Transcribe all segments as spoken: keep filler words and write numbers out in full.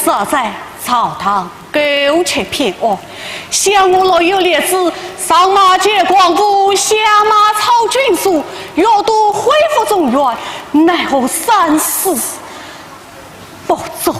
早在朝堂狗吃偏安，想我若有烈子，上马见广父，下马操军书，欲夺恢复中原，奈何三思不足。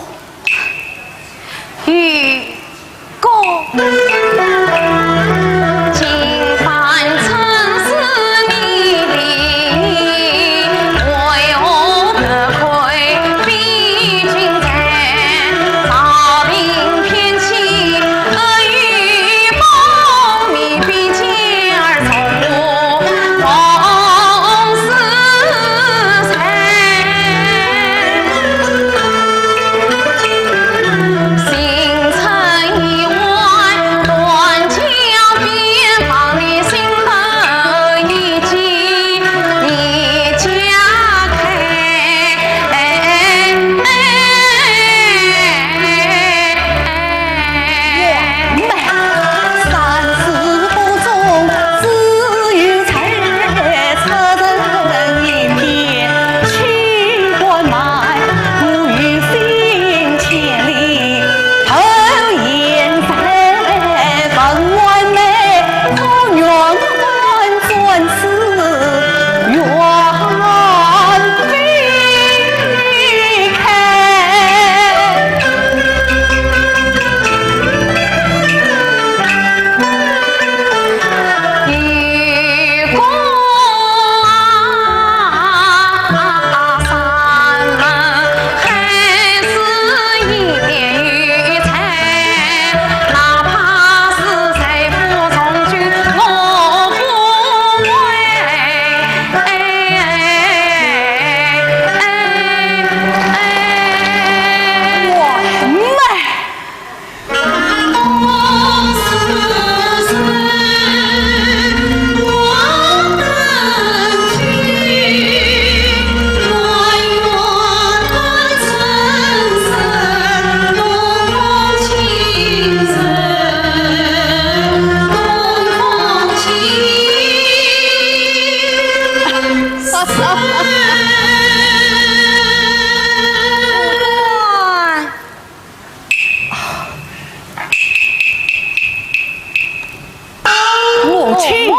母亲。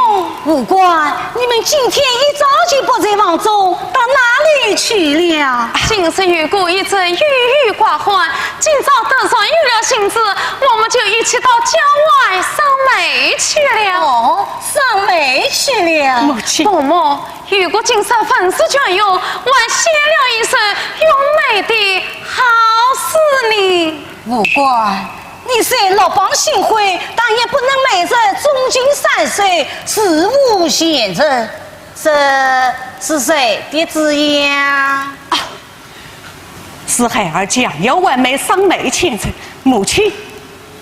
武官，你们今天一早就不在房中，到哪里去了？今日有个一则郁郁寡欢，今朝得上有了兴致，我们就一起到郊外赏梅去了。哦，赏梅去了。母亲。伯母， 有个今朝文士隽永，还写了一首咏梅的好诗呢。武官，你虽落榜星辉，但也不能每日中军三首，字无前人。这是谁的字呀？啊，是孩儿强要完美，赏梅千字，母亲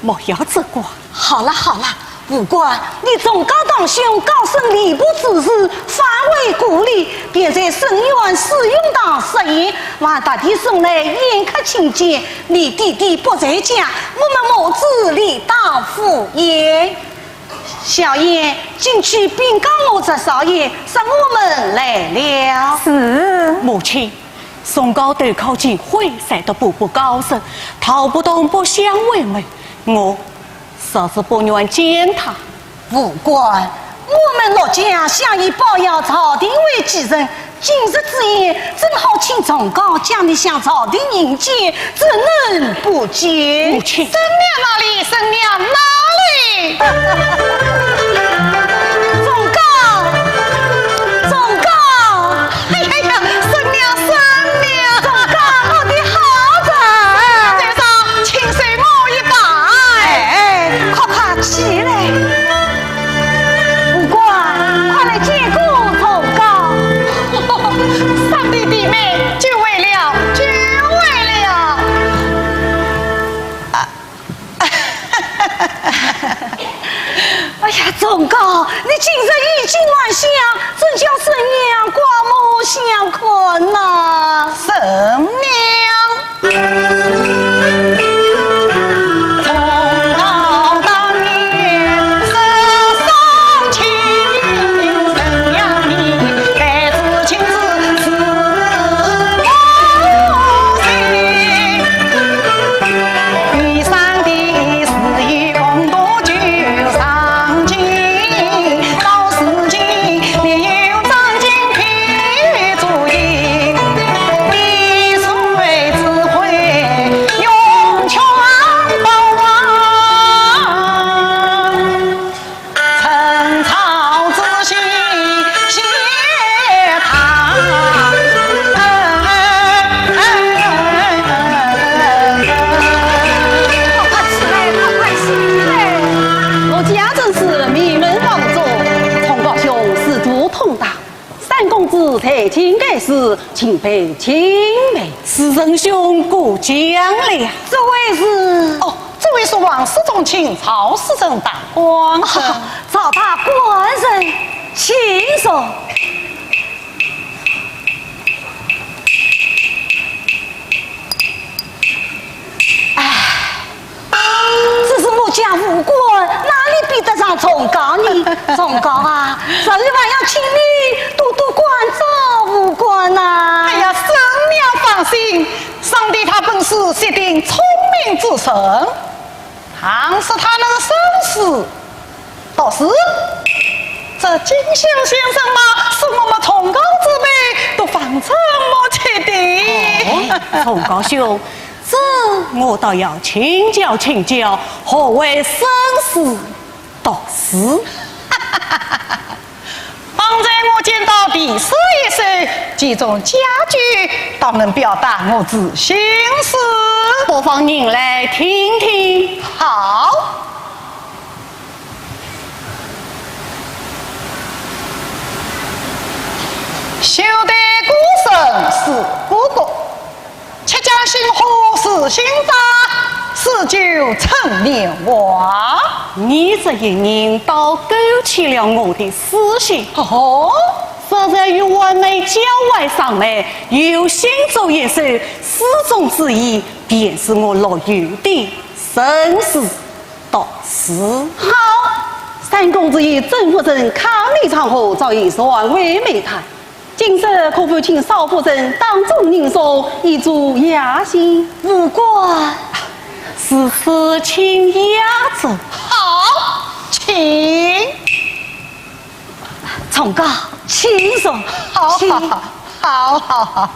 莫要责怪。好了好了，武官，你忠告堂兄高升吏部主事，发挥故例，便在圣院试用堂设宴，还特地送来宴客请柬。你弟弟不在家，我们母子理当赴宴。小燕，进去禀告我侄少爷，说我们来了。是。母亲， 忠告投靠金会，才得步步高升，逃不动不相为谋。我实是不愿见他。武官，我们陆家向以保佑朝廷为己任，今日之宴正好请忠告将你向朝廷引荐，怎能不见？母亲。 娘哪里？圣娘哪里？忠告，忠告！哎呀呀，圣娘，圣娘！忠告，我的好人。在上，请受我一拜。哎，快快起来。武官，快来见过忠告。三弟弟妹，久违了，久违了。 哎呀，忠告，你今日衣锦还乡，怎叫圣娘刮目相看呐？圣娘。请备，请备。师承兄过江了。这位是？哦，这位是王氏宗亲赵世珍大官人。啊，赵大官人，请坐。 哎，只是我家武官哪里比得上崇高呢？崇高啊，实在还要请你多多关照武官呐。哎呀，沈娘放心，上帝他本是绝顶聪明之人，倘使他能生死 倒是，这金秀先生嘛，是我们崇高之辈都望尘莫及的。哦，崇高兄，这我倒要请教请教，何谓生死读书？方才我见到题诗一首，其中佳句，倒能表达我之心思。不妨您来听听。好。 休待孤身思故国，且将星河自行掌，是酒趁年华。你这一言倒勾起了我的诗兴。哦？昨日与one妹郊外赏梅，有心作一首，诗中之意，便是我乐游的生死 读书。好，三公子与甄夫人康宁场合早已传回梅台，今日可否请少夫人当众吟诵一柱雅兴？武官。如此请雅奏。好，请。崇高，请坐。好，请。好，好，好。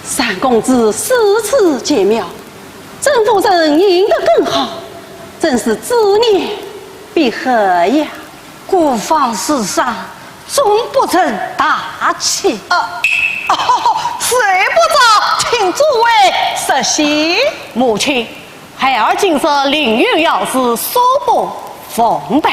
三公子诗词绝妙，甄夫人吟得更好，真是知念必合呀。 孤芳自赏，终不成大器。啊，哦，谁不招，请诸位食席。母亲，孩儿今日另有要事，恕不奉陪。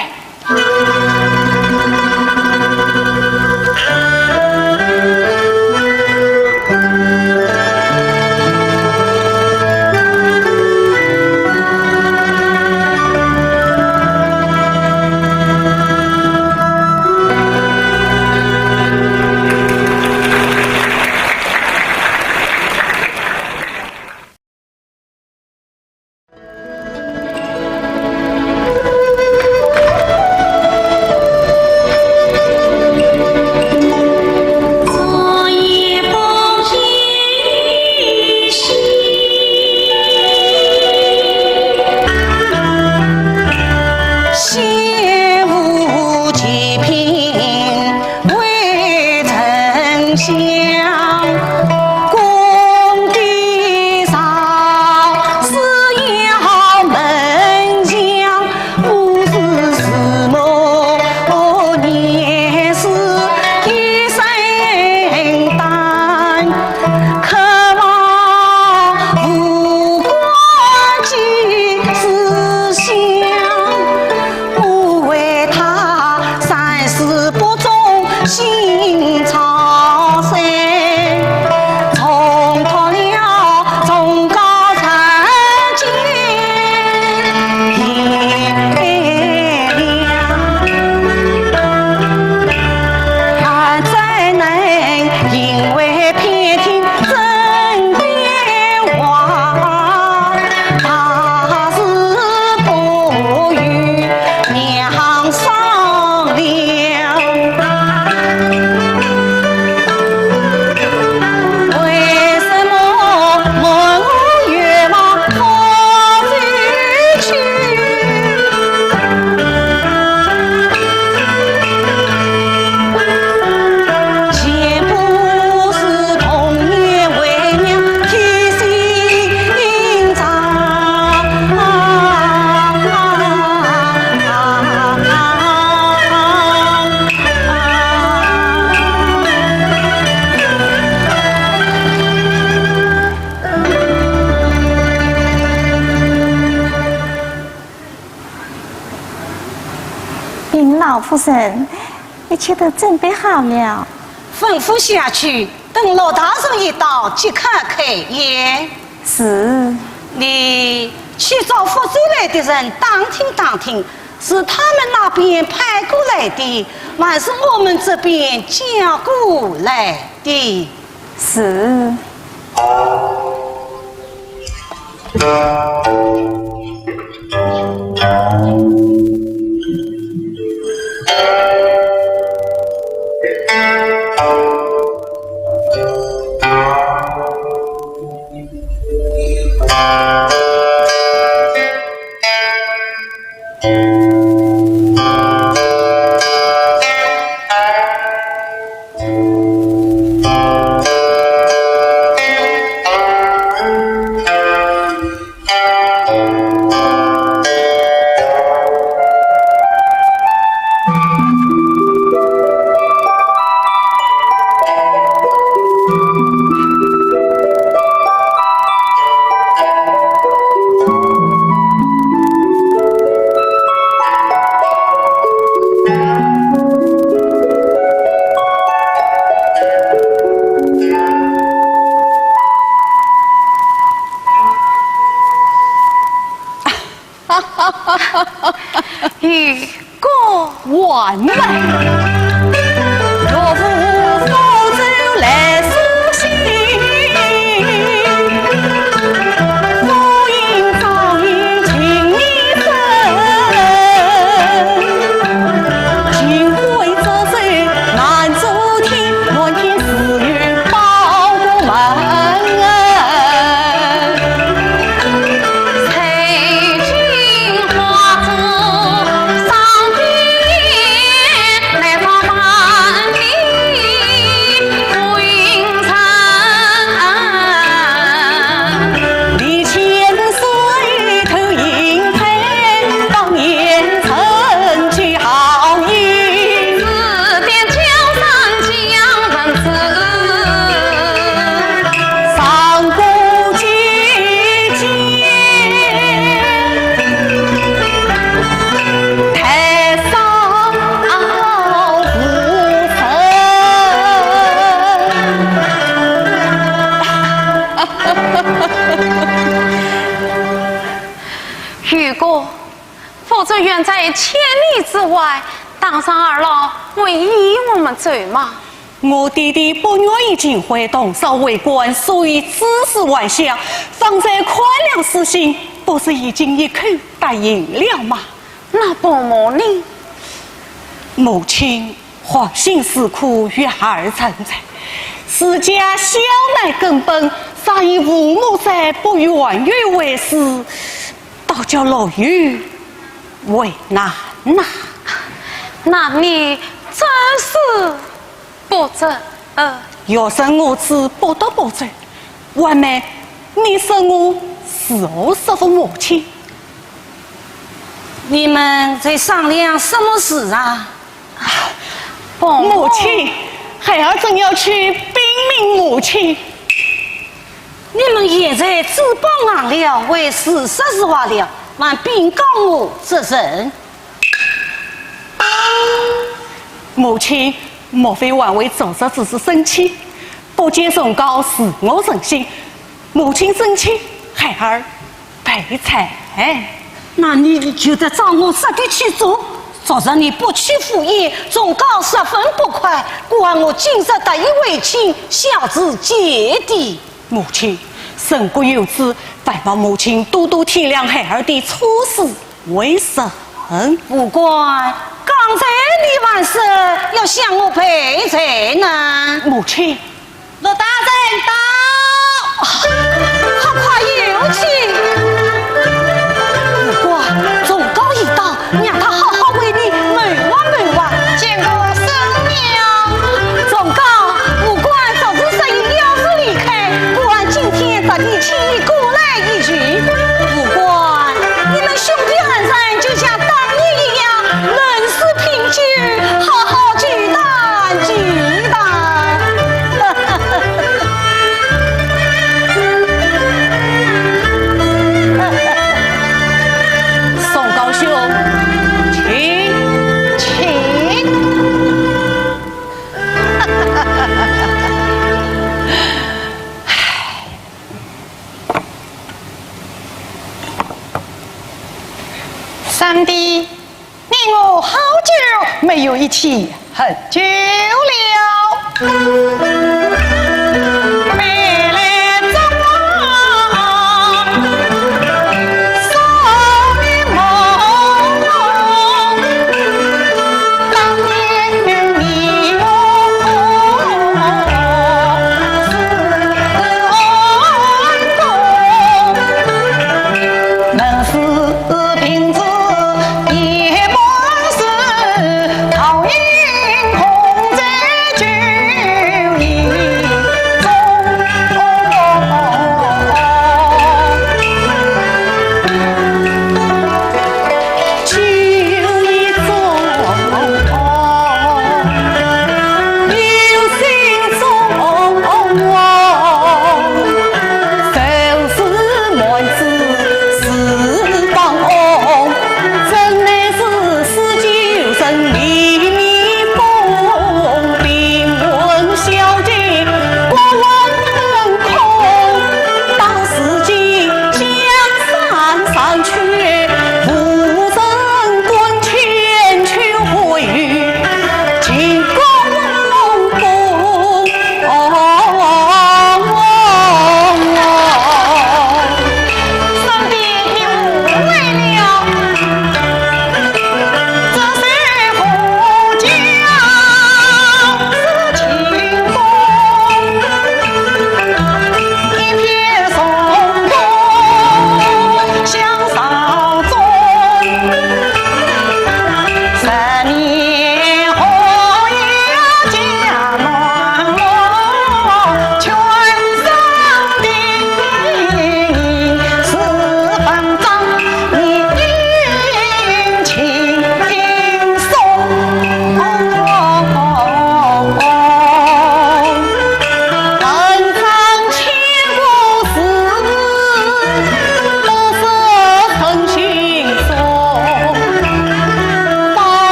禀老夫人，一切都准备好了。吩咐下去，等陆大人一到，即刻开宴。是。你去找福州来的人打听打听，是他们那边派过来的，还是我们这边叫过来的？是。如果 福州远在千里之外，打算二老会依我们走吗？我爹爹不愿意秦桧同少为官，所以只是还乡，方才看了书信，不是已经一口答应了吗？那伯母呢？母亲 花心思苦，育儿成才，自家孝乃根本，啥以父母在不远游为师，倒叫老幼为难呐。那你真是不争，呃，学生我子不得不走，还没，你说我如何说服母亲？你们在商量什么事啊？母亲，孩儿正要去禀明母亲。你们现在自报行了，为事实是话了，还禀告我这人？母亲， 莫非还为昨日之事生气，不见状告是我存心，母亲生气，孩儿赔罪。那你就得照我说的去做。昨日你不屈服也，状告十分不快，故而我今日特意回京，晓之结的。母亲，人各有志，还望母亲多多体谅孩儿的处事。 为甚？无官，刚才你还说要向我赔罪呢。母亲。陆大人到。好快有请。无官，状告已到，让他好好为你谋划谋划。见过圣娘。状告，无官昨日说已了事离开，故而今天特地请你过来一叙。无官， 你们兄弟二人就像当年一样，论事品酒，好好聚谈聚谈。宋高兄，请。请。 三弟，你我好久没有一起喝酒了。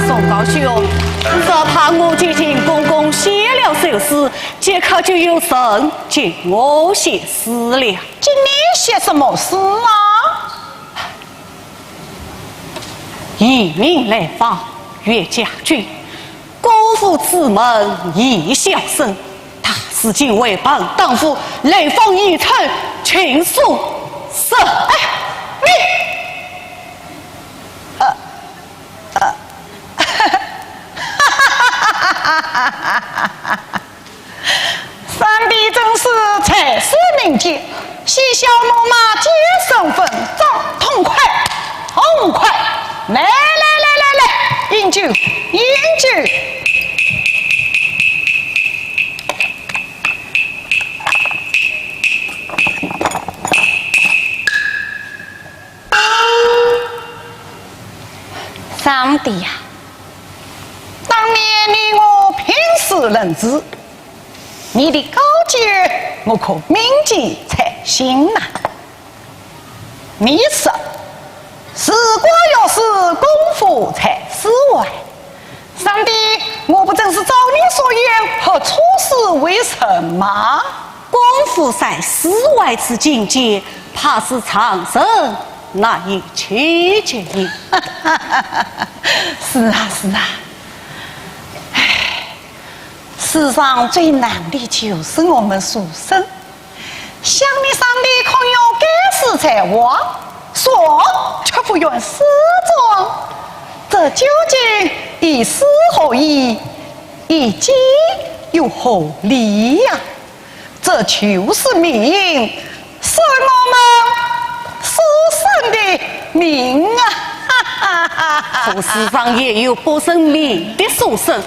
宋高兄，若怕我接近公公写了首诗，即刻就有人接我写诗了。接你写什么诗啊？移民来访，越家军，姑父之门已销声，他如今为本当户来访，已成亲属。是。哎，你，呃，呃，三弟真是才思敏捷，嬉笑怒骂皆生份，掌痛快，痛快！来来来来来，饮酒，饮酒！三弟呀，当年你我拼死认识， 你的高见，我可铭记在心呐。你说，时光易逝，功夫在诗外。三弟，我不正是照你所言，何出师未深吗？功夫在诗外之境界，怕是常人难以企及也。是啊，是啊。唉， 世上最难的就是我们书生。想你三弟空有盖世才华，说却不愿识装，这究竟于是何意？于今又何理呀？这就是命，是我们书生的命啊！哈哈哈哈。可世上也有不认命的书生。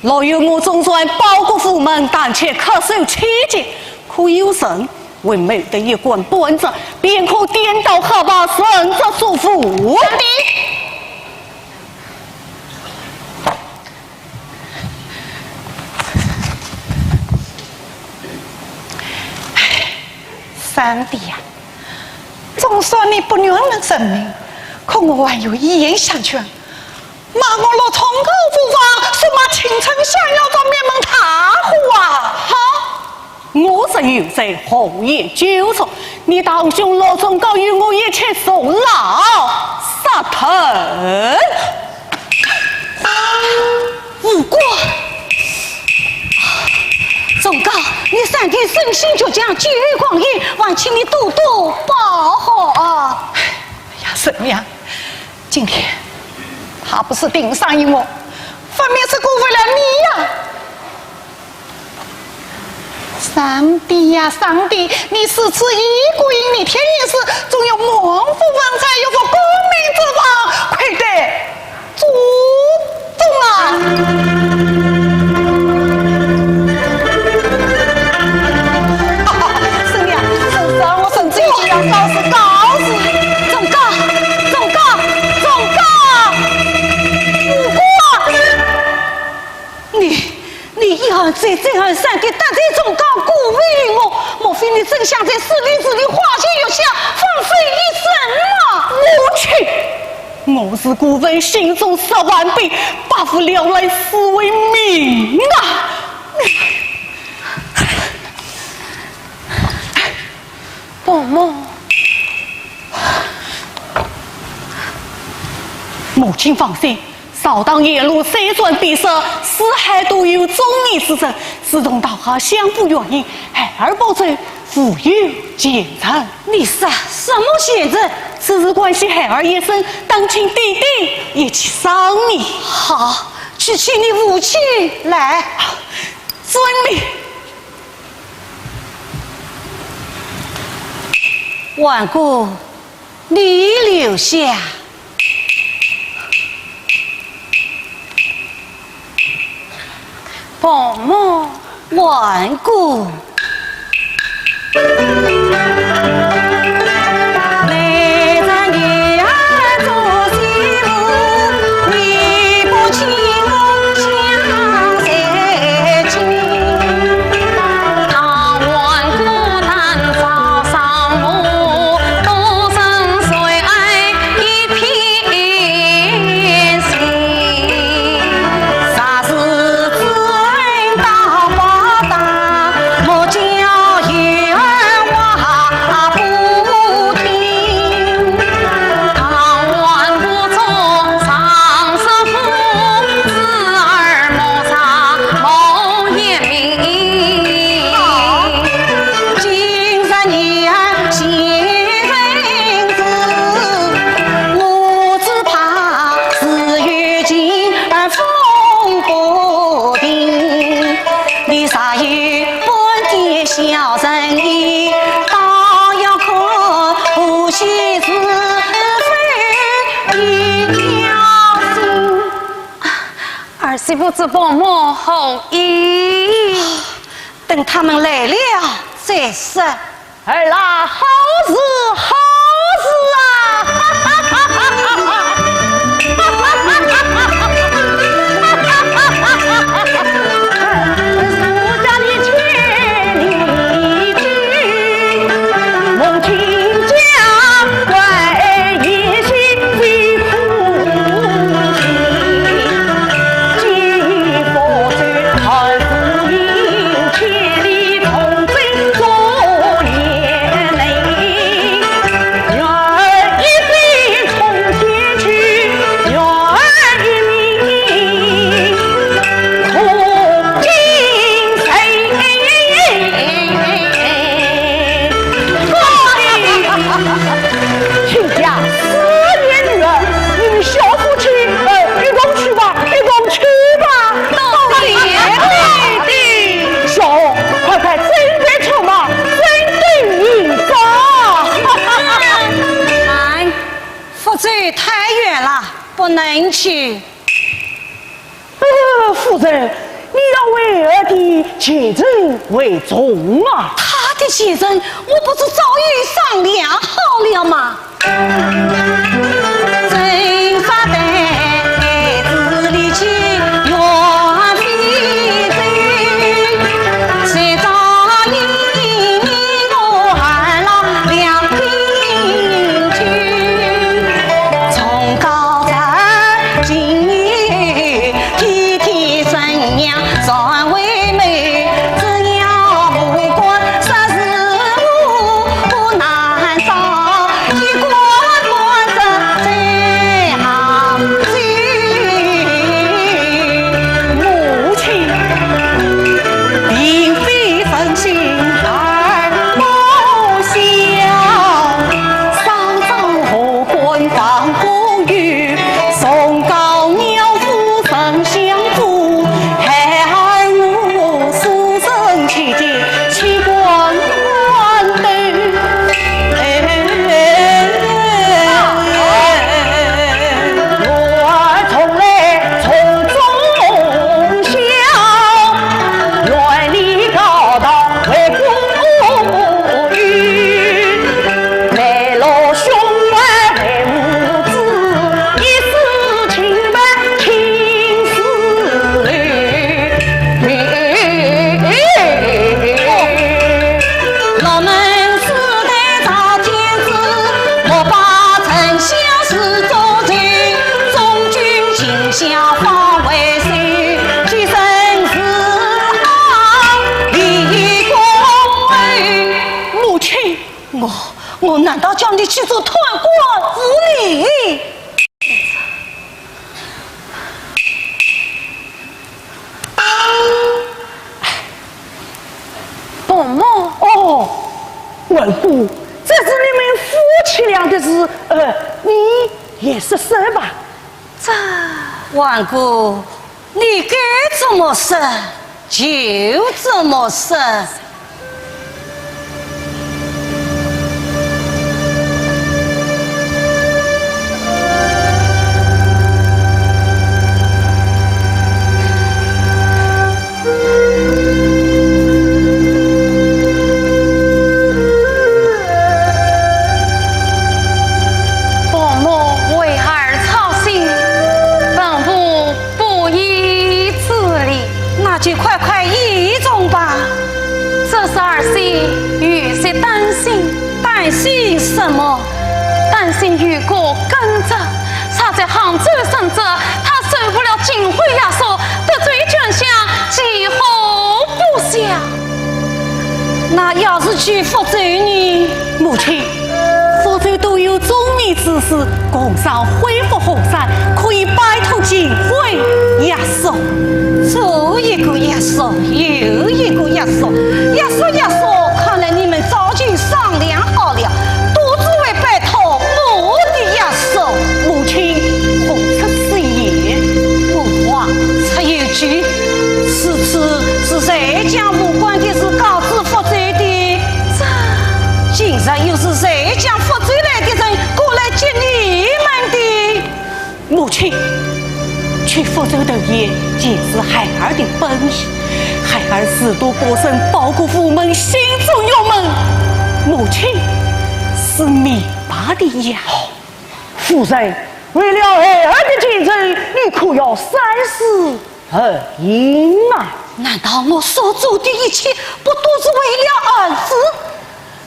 若有我中传报国府门，但且恪守妻节，可有人为谋得一官半职，便可颠倒黑白，甚至作父。三弟，三弟呀，总算你不愿认命，可我还有一言相劝。 骂我落忠告无妨，说骂青春相邀，这灭门大祸啊！哈！我若有罪，何言究竟？你堂兄落忠告与我一起坐牢，杀头！无辜！忠告，你三弟生性倔强，急于光阴，还请你多多包涵啊！哎呀，什么呀？ 今天他不是盯上于我，分明是辜负了你呀！三弟呀，三弟，你如此一意孤行，逆天行事，总有满腹文才，有负功名之望，愧对祖宗啊！哈哈，孙娘，这是我孙子已经要告辞，告辞。忠告，忠告，忠告！ 无辜啊！你，你一而再、再而三地得罪忠告，辜负于我，莫非你真想在书里字里、花前月下放飞一生吗？母亲，我是顾文心中十万兵，百无聊赖是为民啊！ 伯母。母亲放心，朝堂言论虽转必说，四海都有忠义之人，自从大夏相府原因，孩儿保奏，无有前程。你说什么前程？此事关系孩儿一生，当请爹爹一起商议。好，去请你父亲来。遵命。 万姑，你留下。伯母。万姑。不知伯母何意？等他们来了再说。儿啊，好事，好事啊！亲家思念女儿，你们小夫妻，呃，一同去吧，一同去吧。都是你的。小红，快快准备车马，准备迎接。慢，福州太远了，不能去。 呃，夫人，你要为儿的前程为重啊。他的前程，我不是早已商量好了吗？母亲。母亲，我，我难道叫你去做贪官污吏？ 伯母。哦，纨绔，这是你们夫妻俩的事，呃，你也说说吧。这，纨绔，你该怎么说就怎么说。 伯母为儿操心，本府不宜之礼。那就快快移动吧。这是儿媳有些担心。担心什么？担心有个跟着，他在杭州生子，他受不了金婚约束，得罪权相，其后不详。那要是去福州呢？母亲， 福州都有忠义之士，共商恢复河山，可以摆脱金婚约束。左一个约束，右一个约束，约束约束，看来你们早就商量好了，都只为摆脱我的约束。母亲，何出此言？无话出有据，此次是谁将无关的事告知福州的？这，今日又是谁将福州来的人过来接你们的？母亲，全去福州投爷，皆是孩儿的本意。孩儿誓度不生，报国无门，心中有门。母亲是明白的呀。夫人，为了孩儿的前程，你可要三思而行啊！难道我所做的一切，不都是为了儿子？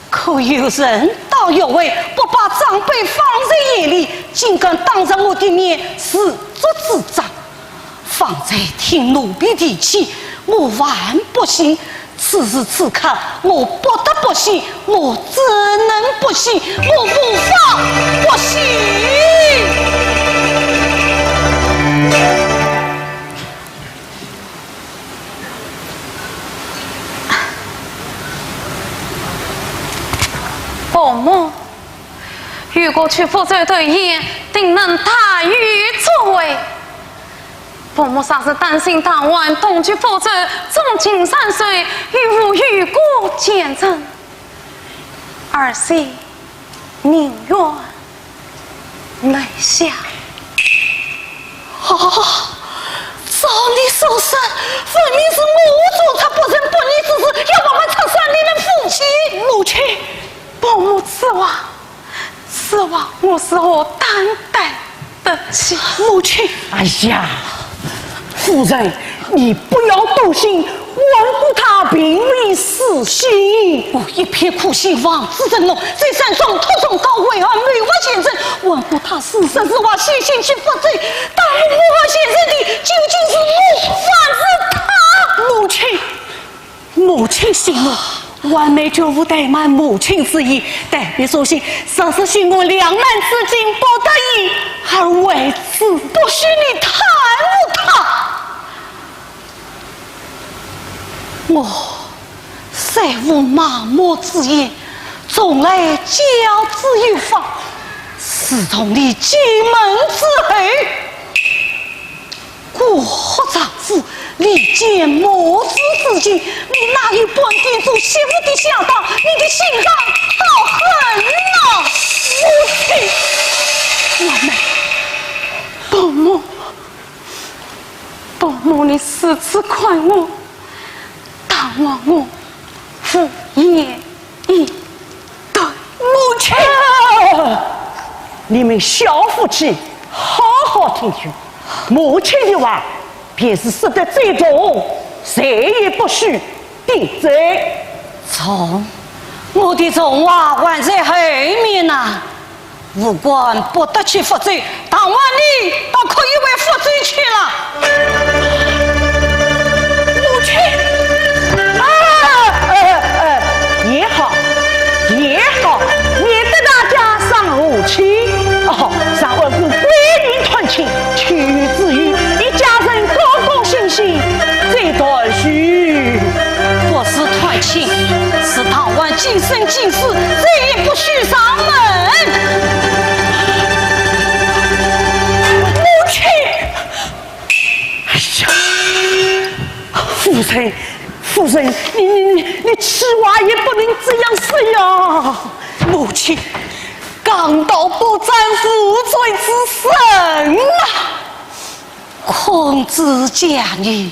可有人道有为，不把长辈放在眼里，竟敢当着我的面自作主张。方才听奴婢提起，我还不信。此时此刻，我不得不信，我怎能不信？我无法不信。 伯母，如果去福州投爷，定能大有作为。伯母若是担心大患同居福州，中进山水，与父与国见证。儿媳 宁愿南下。哦，照你所说，分明是我做出不仁不义之事，要我们拆散你们夫妻。母亲，伯母此话，此话我如何担待得起？母亲。哎呀，夫人，你不要多心， 纨绔他并非私心。我一片苦心望子成龙，在山中托宗告慰，还谋划前程。纨绔他是实是话，先行去福州，耽误母后前程的究竟是我，还是他？母亲，母亲息怒，晚辈绝无怠慢母亲之意，但愿所幸，实是心我两难之境不得已而为之。不许你耽误他。 我虽无盲目之言，从来教子有方。自从你进门之后，过河拆府，离间母子之情，你哪有半点做媳妇的孝道？你的心肠好狠呐！母亲，我们，伯母， 伯母，你如此看我，但望我无言以对。母亲！啊！你们小夫妻好好听劝，母亲的话便是说得最重，谁也不许顶嘴。重？我的重话还在后面呢。 无关不得去福州，但愿你倒可以回福州去了。母亲！啊，呃，呃，也好，也好，免得大家伤和气。哦，让我与贵人团亲，去之后一家人高高兴兴，再团聚。不是团亲，是但愿今生今世，再也不许 上门。母亲！哎呀，夫人，夫人，你，你，你，你此话也不能这样说呀。母亲，刚到不斩无罪之身啊！孔子讲义，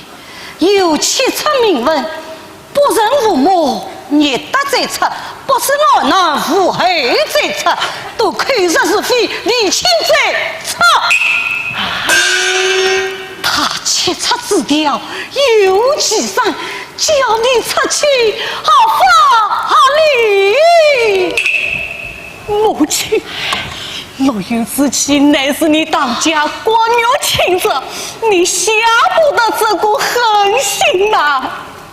有七出名文， 不仁父母，逆德罪出，不是老衲无后罪出，都口舌是非，离亲罪出。他七出之条有其三，叫你出去好法好理。母亲， 陆游之妻乃是你当家骨肉亲热，你下不得这个狠心呐。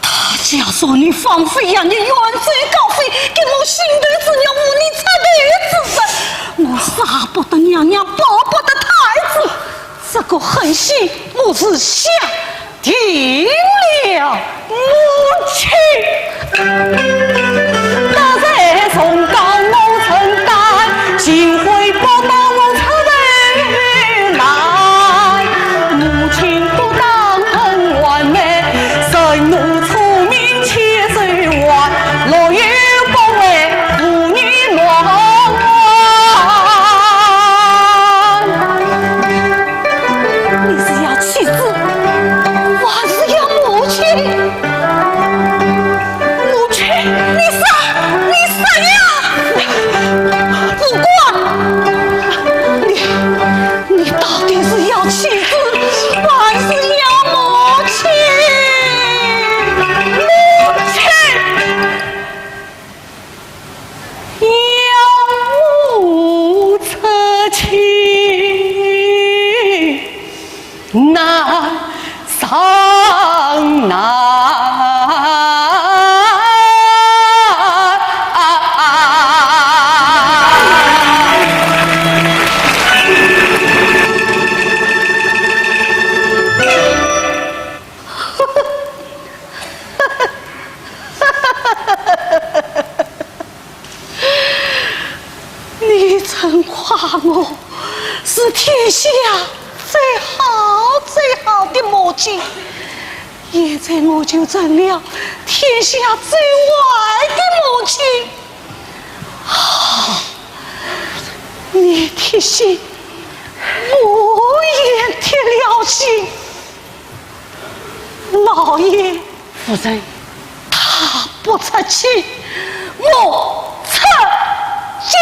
他假说你放飞呀，你远走高飞，给我心头之肉，误你出头之日，我杀不得娘娘，报不得太子，这个狠心我是下 定了。母亲。你是要气天下最好最好的母亲，现在我就成了天下最坏的母亲。啊，你铁心，我也铁了心。老爷，夫人，他不出去，我出去。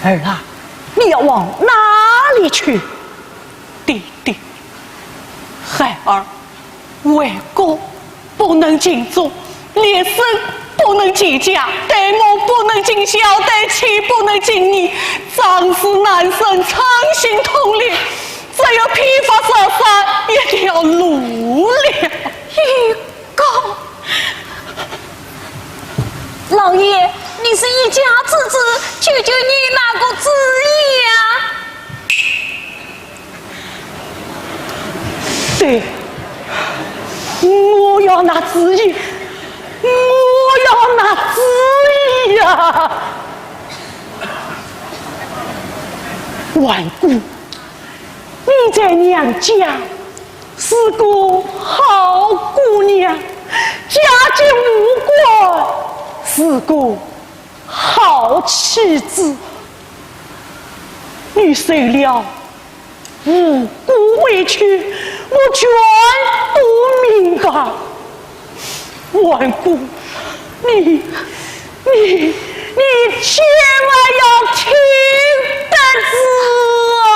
儿啊，你要往哪里去？爹爹，孩儿为国不能尽忠，连生不能及家，对母不能尽孝，对妻不能尽义，长子难生，称心痛烈，只有披发上山一条路了。 老爷，你是一家之主，求求你拿个主意呀！对，我要拿主意，我要拿主意呀！婉姑，你在娘家 是个好姑娘，家境无关，是个好妻子。你受了无辜委屈，我全都明白。 婉姑，你，你，你千万要听得仔啊！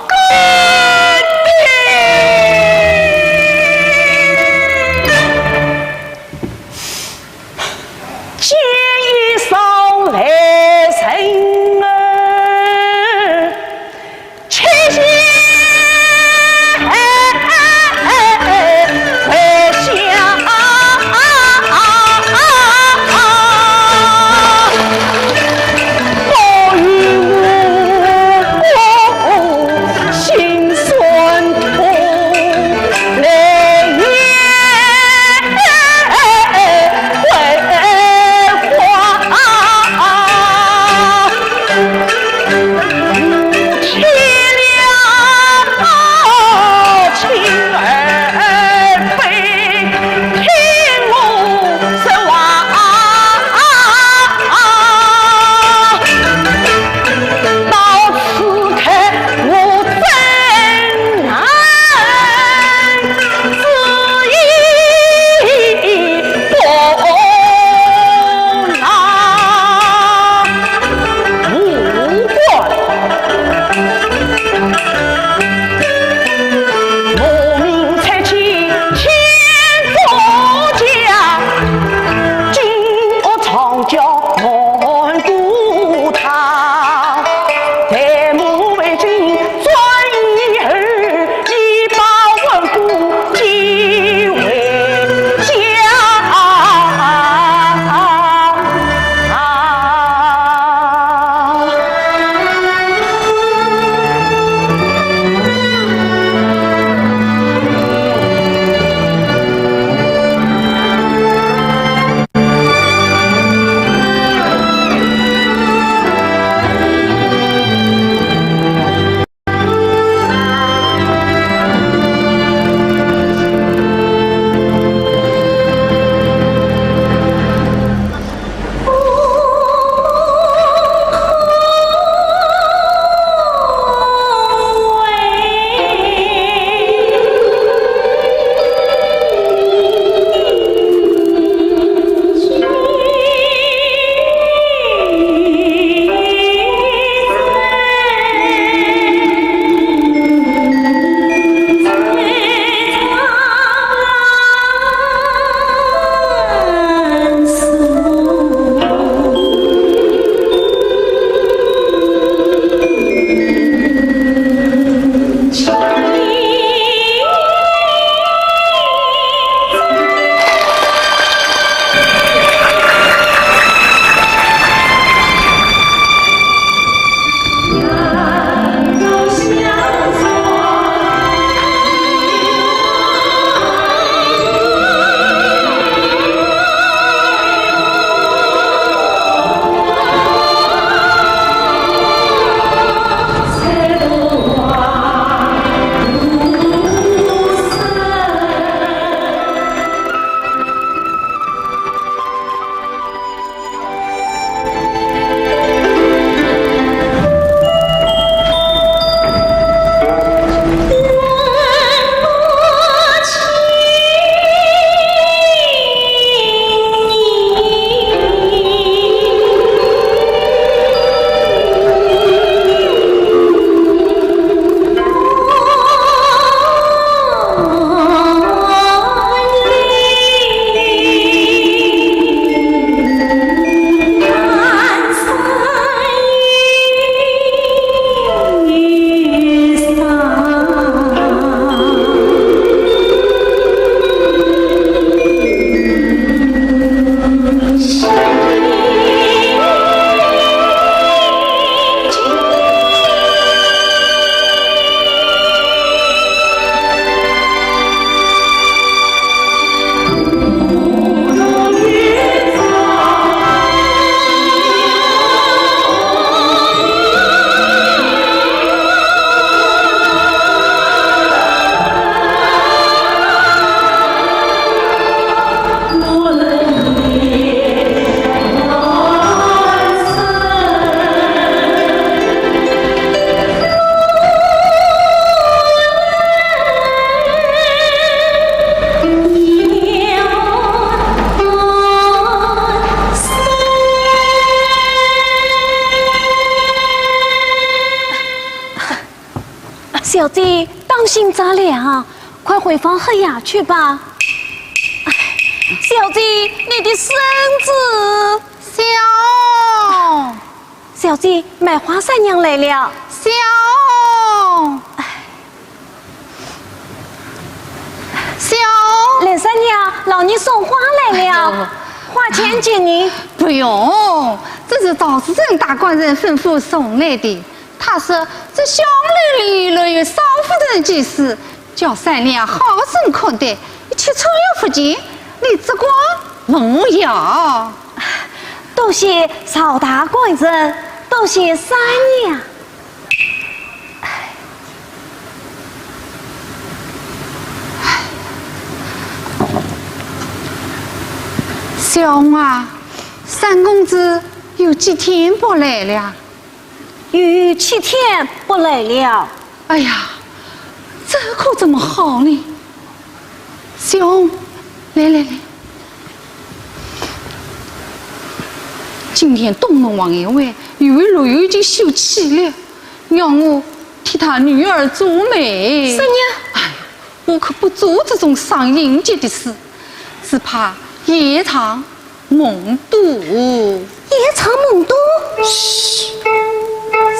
爹爹！见一声来人儿， 且先回下小姐，当心着凉，快回房喝药去吧。哎，小姐，你的身子。小……小姐，卖花三娘来了。小……小……兰三娘，老爷送花来了，哎呦，花钱给你。不用，这是赵世珍大官人吩咐送来的。 他说这香楼里留有少夫人居住，叫三娘好生款待，你去出入不见，你只管问我要。多谢赵大官人，多谢三娘。小红啊，三公子有几天不来了？ 有七天不来了。哎呀，这可怎么好呢？小红，来来来，今天东门王员外又落有一件喜事了，让我替他女儿做媒。三娘。哎，我可不做这种伤人节的事，只怕夜长 梦多。夜长梦多？嘘，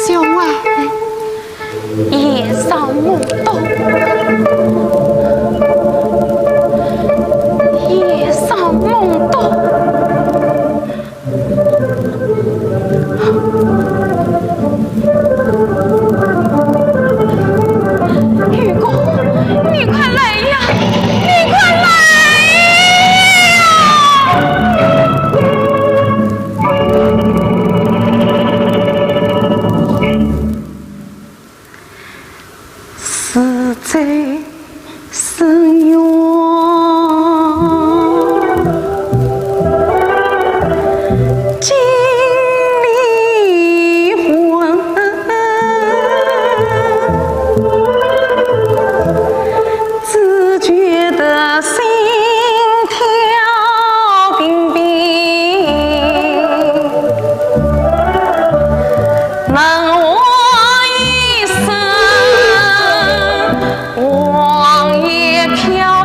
小红啊，夜长梦多，夜长梦多。玉姑，你快来呀，你快来呀！ 是在深院，金离婚，只觉得心跳 冰冰，问我一声，黄叶飘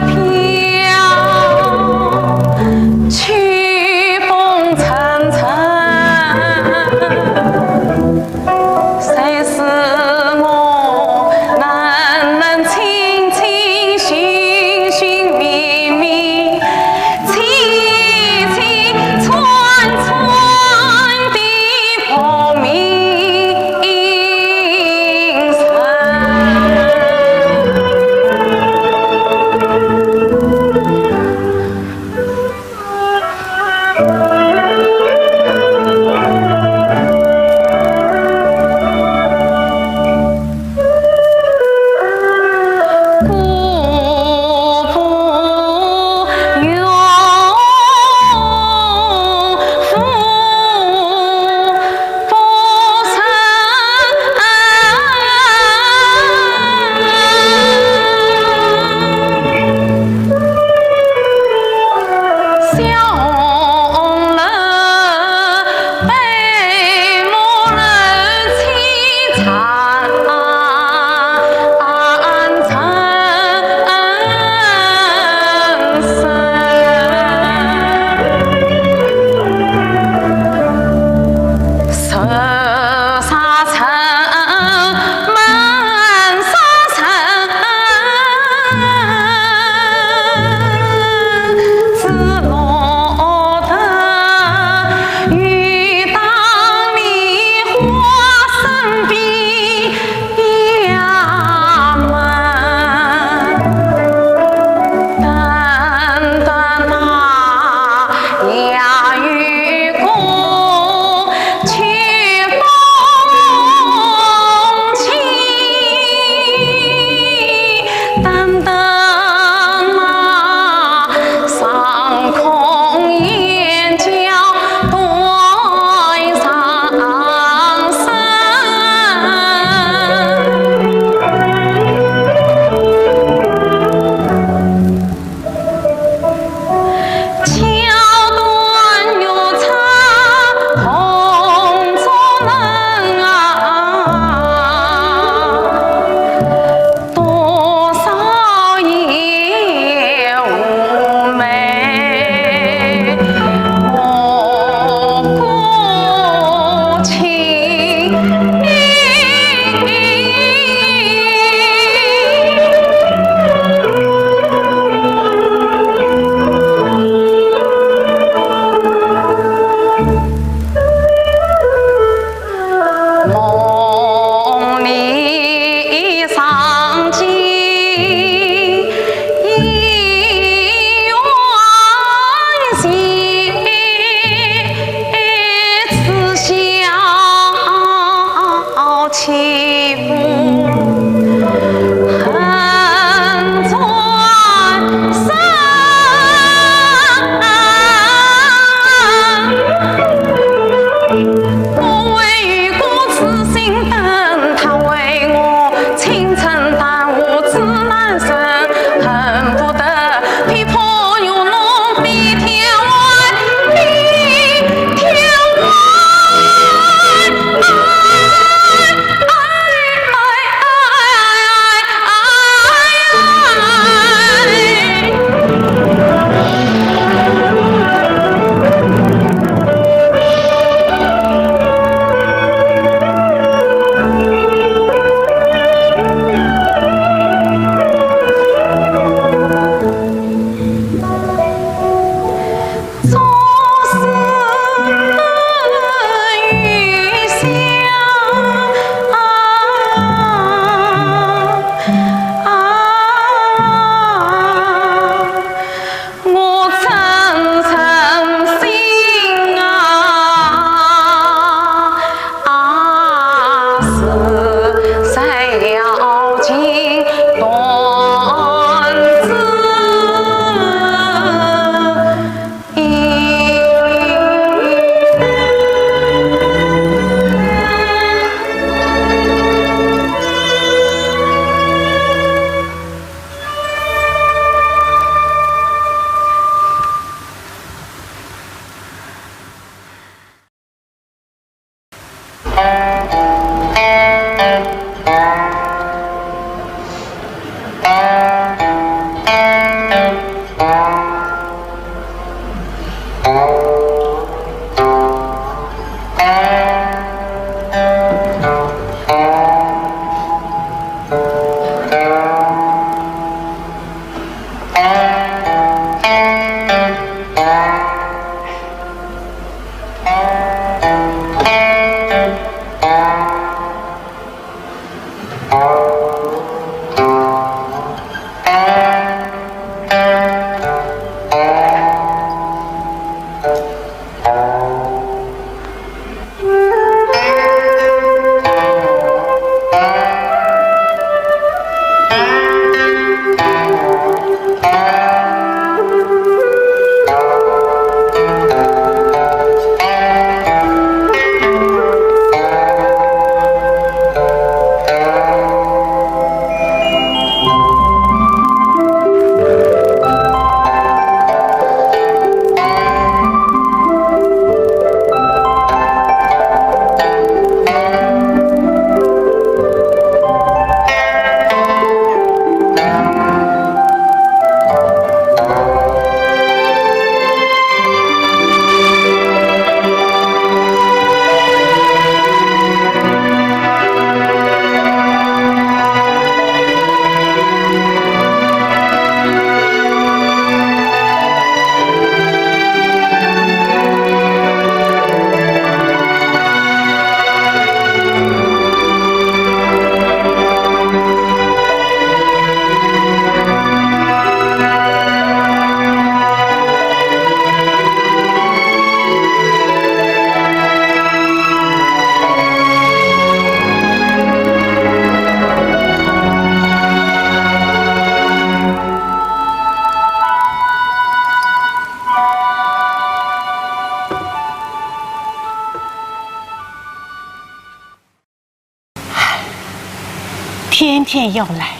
天天要来，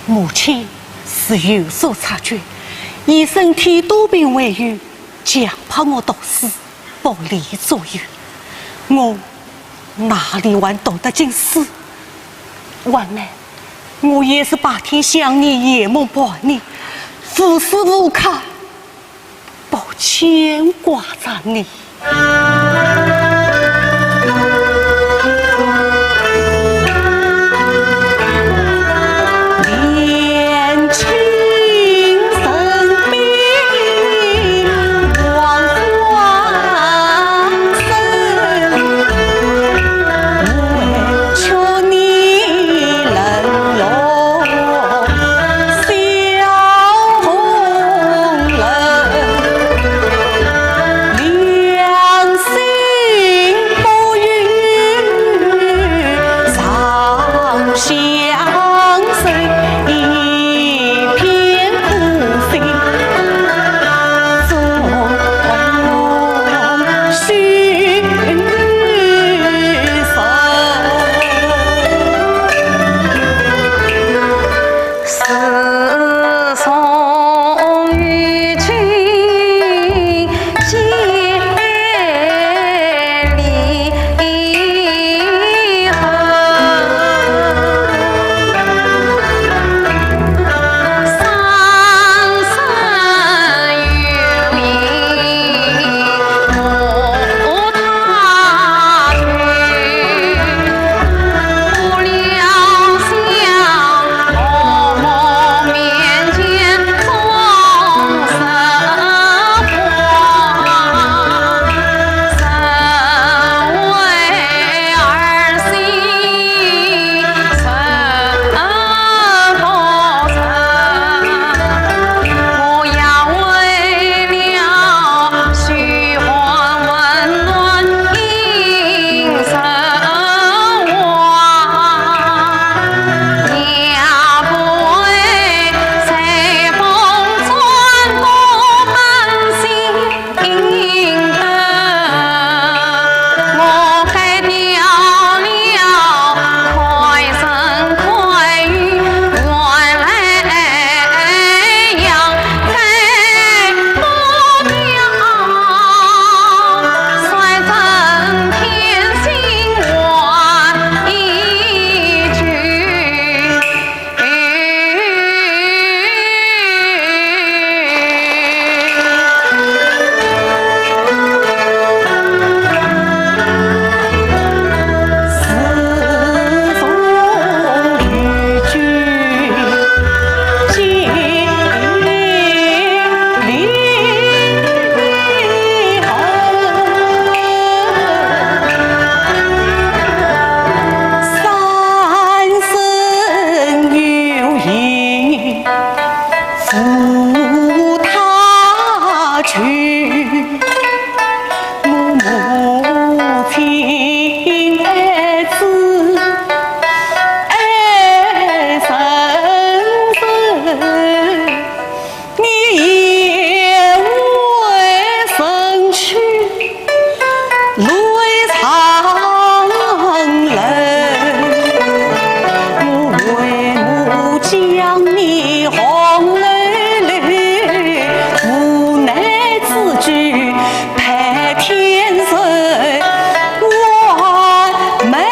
母亲是有所察觉，以身体多病为由，强迫我读书，不离左右。我哪里还读得进书？还没，我也是白天想你，夜梦伴你，无时无刻 不牵挂着你。你红楼楼，无奈之举配天神，我们呀。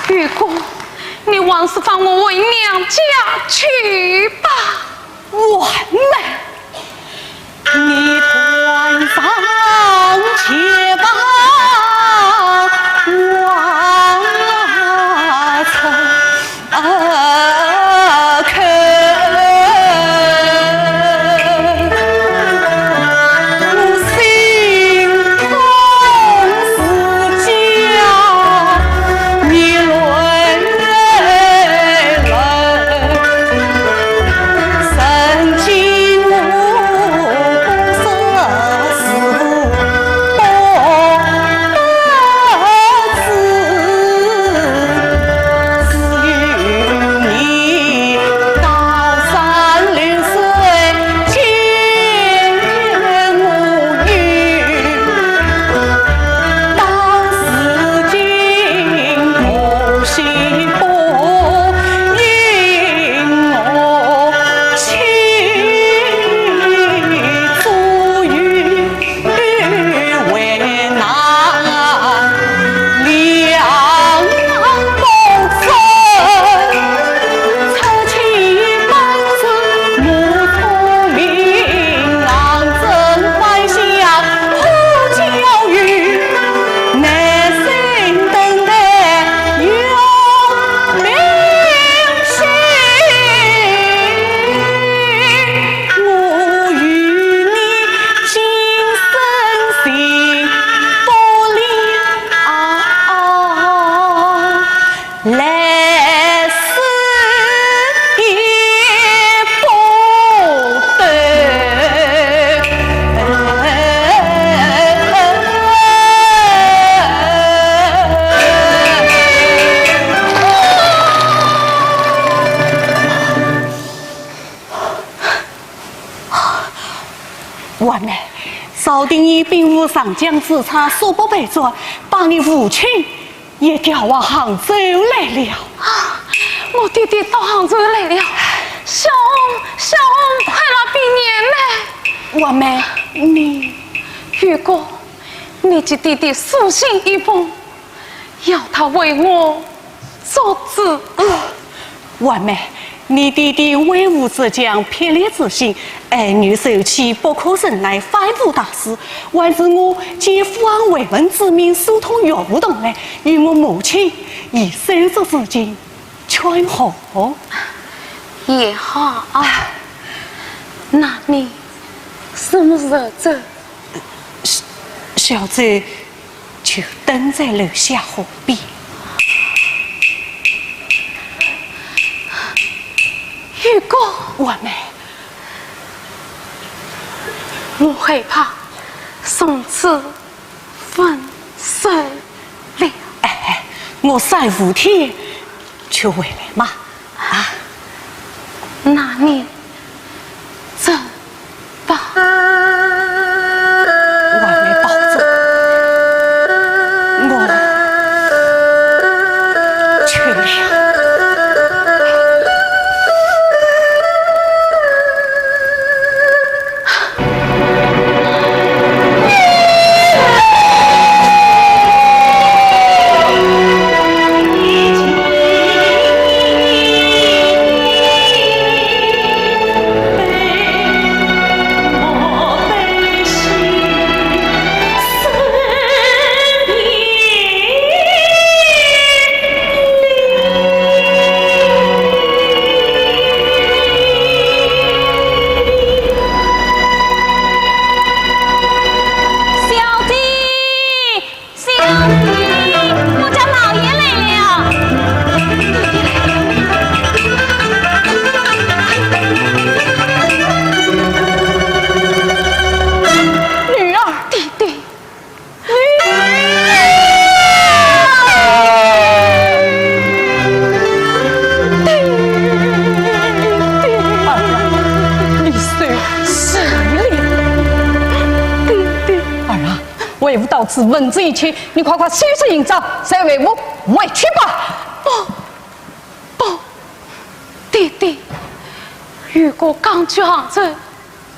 玉姑，你还是放我回娘家去吧。完美。你断上去吧，王啊，曾。 啊，可我心痛是家，你泪来，曾经我不舍是 完美，朝廷已兵部上将朱常速不被斩，把你父亲也调往杭州来了。啊，我爹爹到杭州来了，小红，小红，快来禀娘呢。完美，你……玉姑，你给爹爹书信一封， 要他为我做主。完美，你爹爹威武自强，霹雳自信，爱女受气，不可胜赖，反哺大事，还是我借父王回门之命，疏通药物动脉，与我母亲以手足之情劝和。也好啊，那你什么时候走？ 小，小姐就等在楼下河边。玉姑，完美，我害怕从此分手了。哎，我三五天就回来嘛。 啊，那你走吧。我来保重。我是文字一切，你快快收拾行装，随为我回去吧。不，不，爹爹，如果刚去杭州，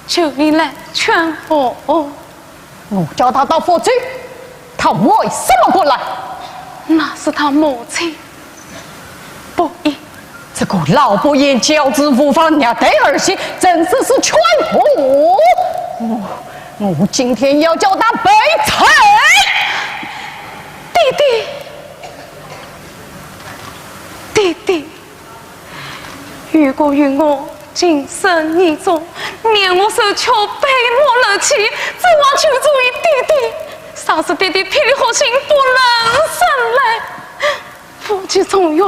就你来劝我。我叫他到福州，他为什么不来？那是他母亲 不依。这个老不言教子，无法虐待儿媳，真是是劝和。我，我今天要叫他赔罪。爹爹，爹爹，如果有我今生你中，念我受屈，悲莫乐期，这话求助于爹爹，倘使爹爹霹雳火星不能生来， 夫妻重圆，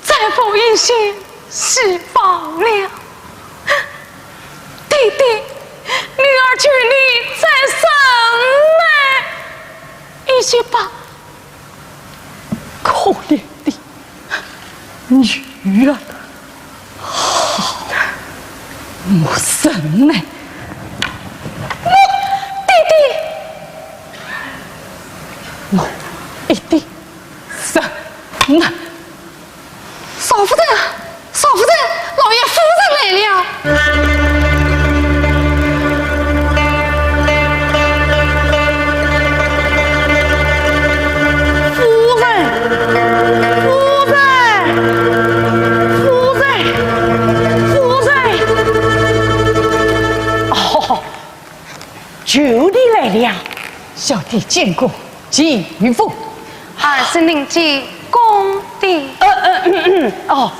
再无一线希望了。爹爹，女儿求你再忍耐一些吧。可怜的女儿，好，我忍耐。爹爹，我一定 是，那，少夫人，少夫人，老爷夫人来了。夫人，夫人，夫人，夫人。哦， 舅爹来了。小弟见过继父。儿是临京公的。呃，呃，嗯，嗯，哦，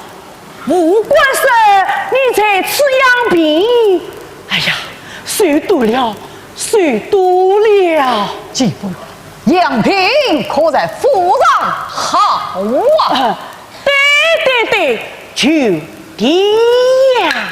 吴官说你在此养病。哎呀，受多了，受多了。继父，养病可在府上好啊。呃，对，对，对，舅爹呀。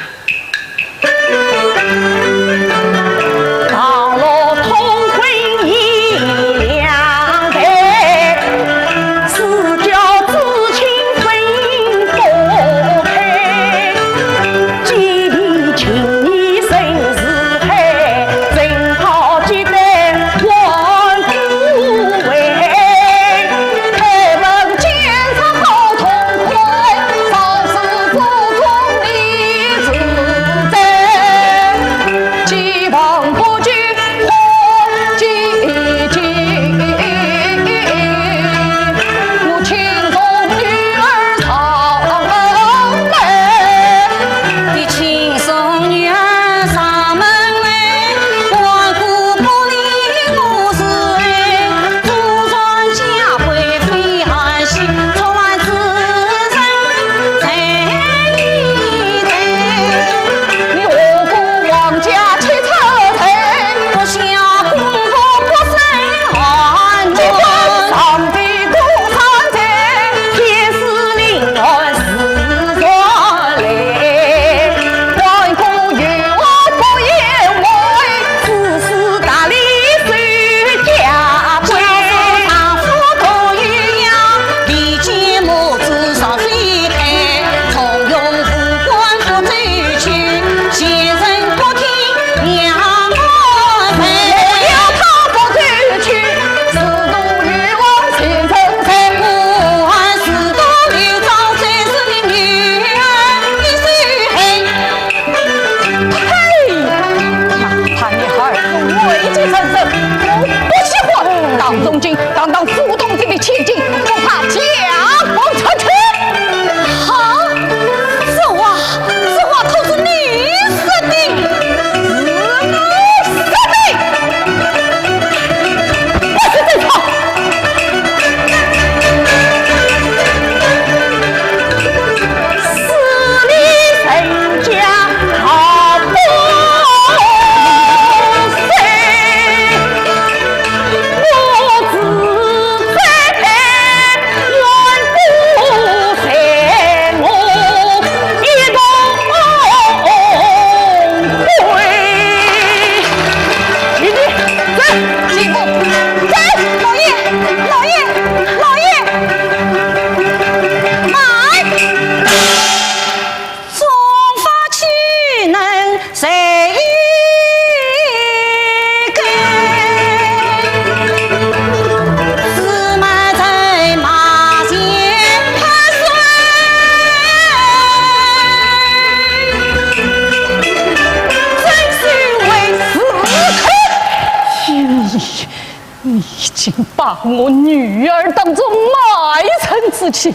我女儿当作卖身之妻。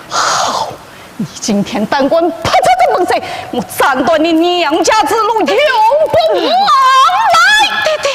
好，你今天胆敢拍出这本事，我斩断你娘家之路永不往来！爹爹。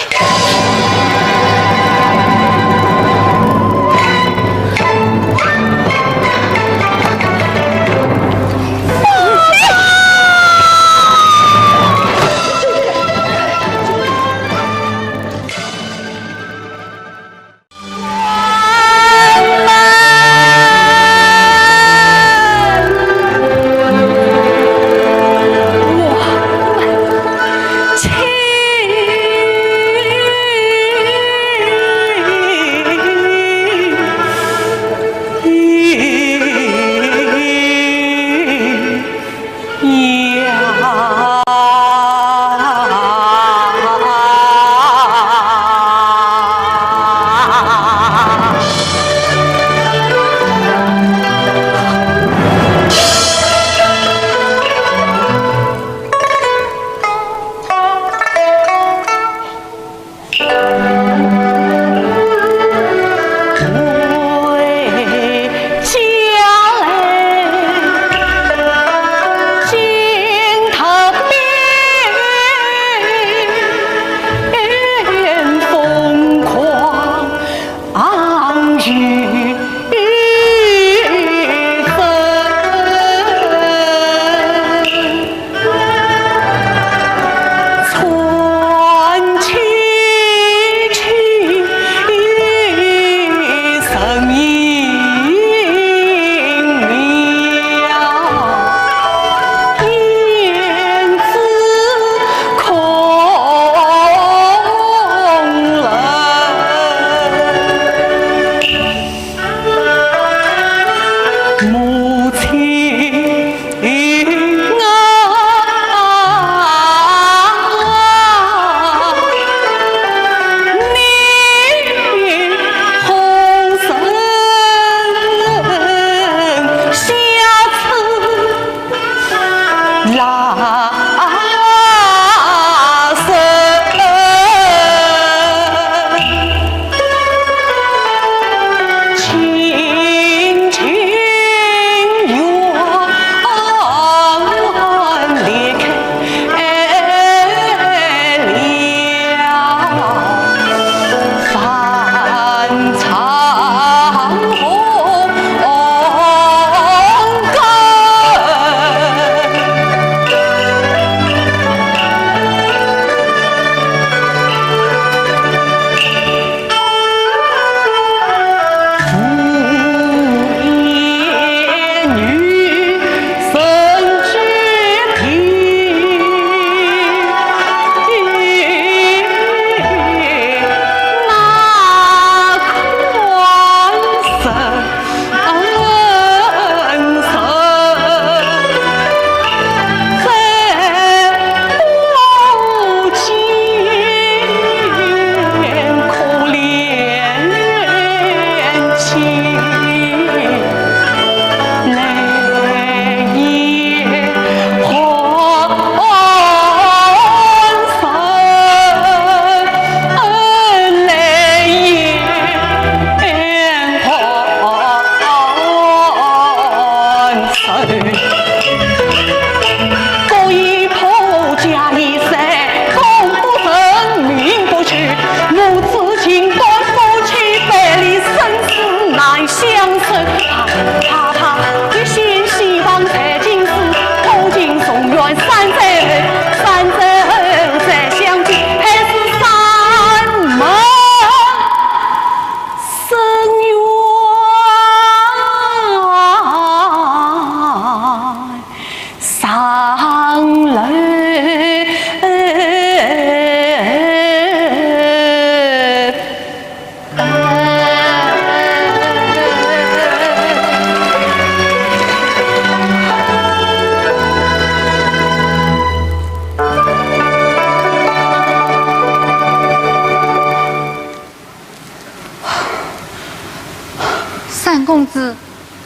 三公子，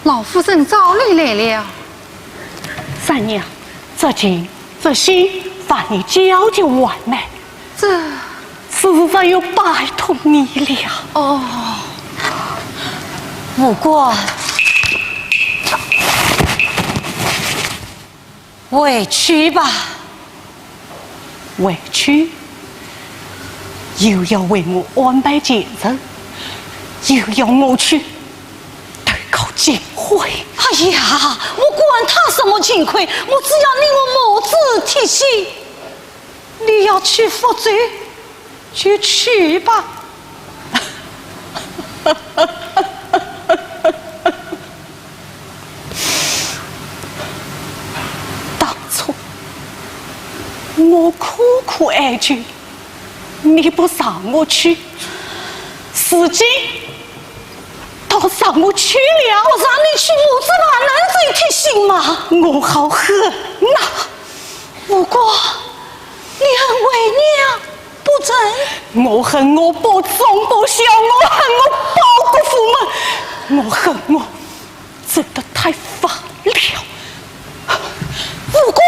老夫人找你来了。三娘，这情这信，烦你交就还来。这，是不是要拜托你了？哦。武官，回去吧。回去？又要为我安排前程，又要我去投靠秦桧。哎呀，我管他什么秦桧，我只要你我母子铁心。 你要去福州，就去吧。当初我苦苦哀求，你不让我去，如今倒让我去了。不让你去，母子还能再贴心吗？我好恨呐！ 武官，你恨为娘不成？我恨我不忠不孝，我恨我报国父门，我恨我真的太发了。武官！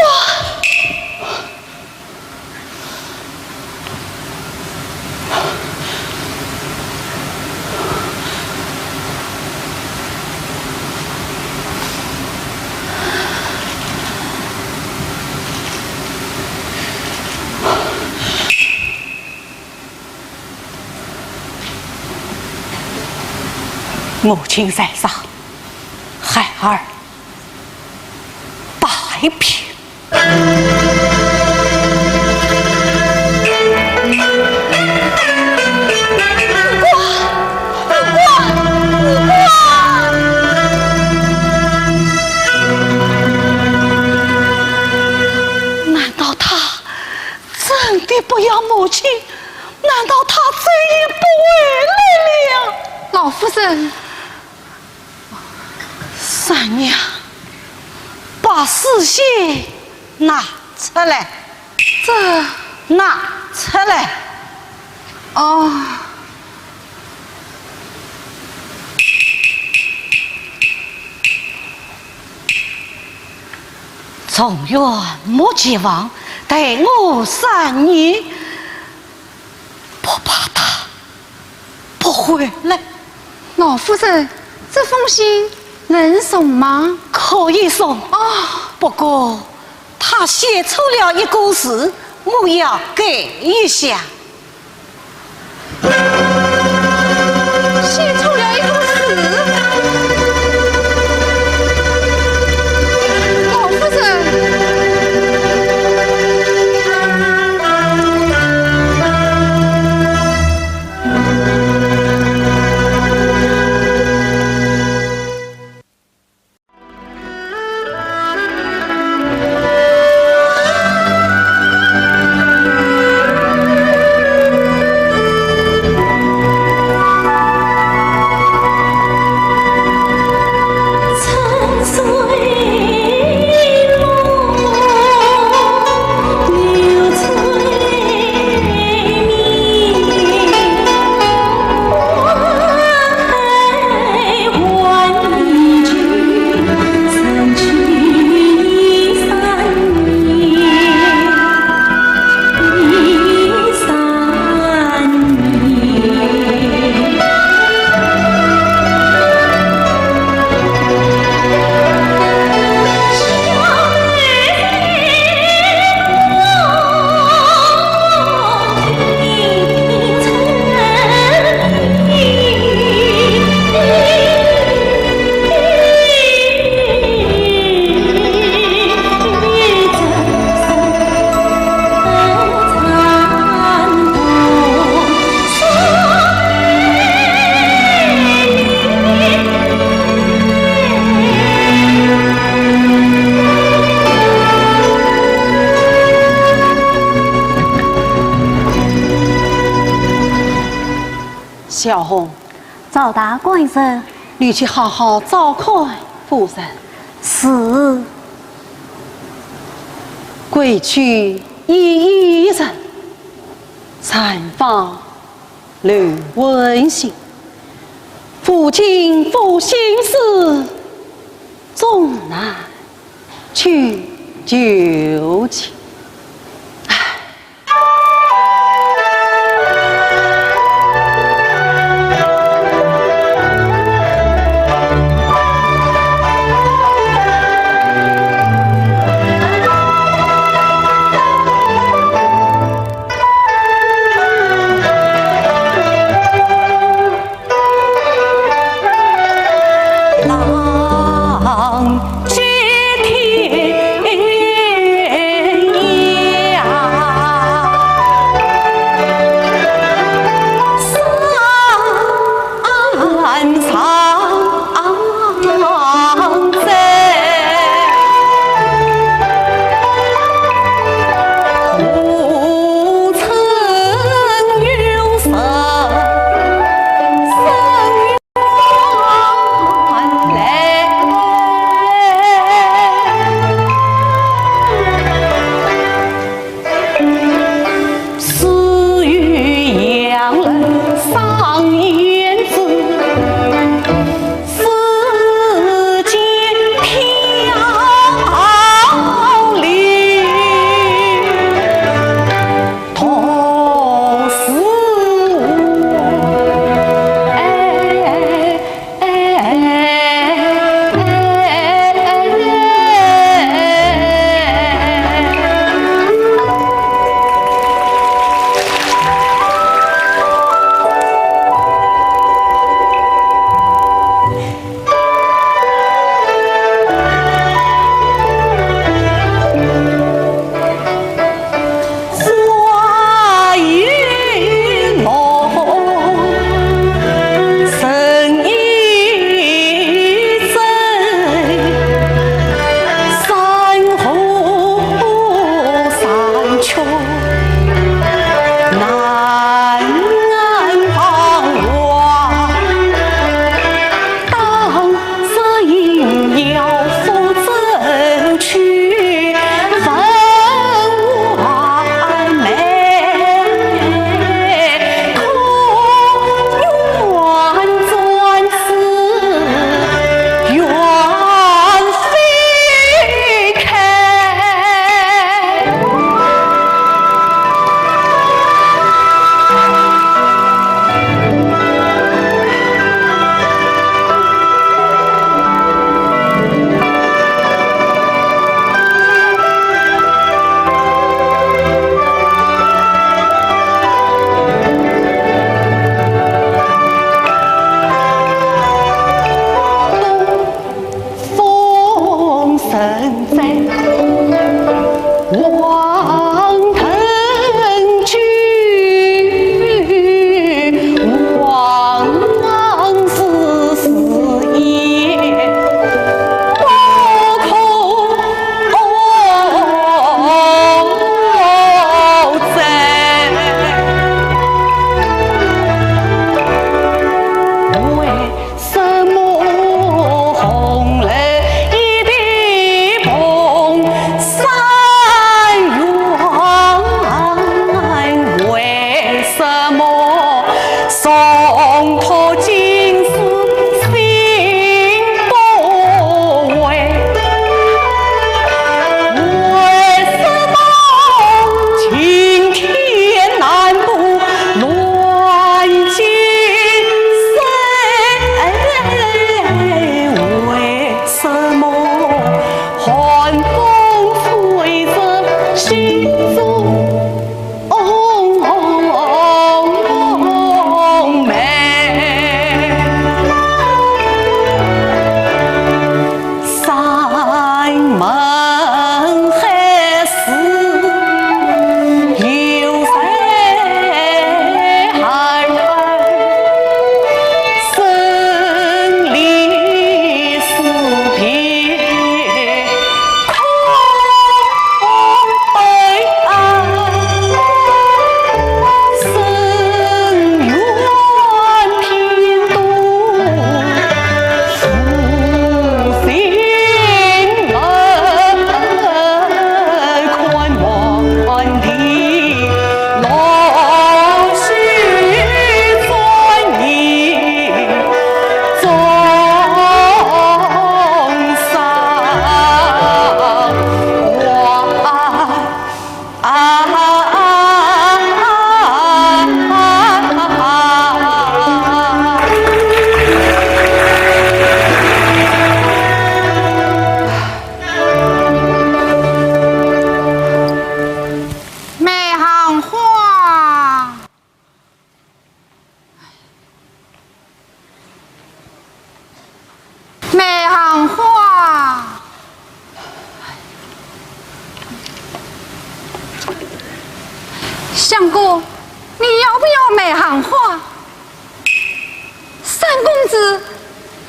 母亲在上，孩儿拜别。 难道他真的不要母亲？难道他再也不回来了？老夫人。 三娘，把诗信拿出来。这，拿出来。哦。状元莫急慌，待我三年。不怕他 不回来。老夫人，这封信能送吗？可以送。哦。不过，他写错了一个字，我要改一下。写错了一个字？老夫人。 小红。赵大官人。你去好好照看夫人。是。 规矩依一人，产房留温馨。夫君负心事，终难去求去。唉。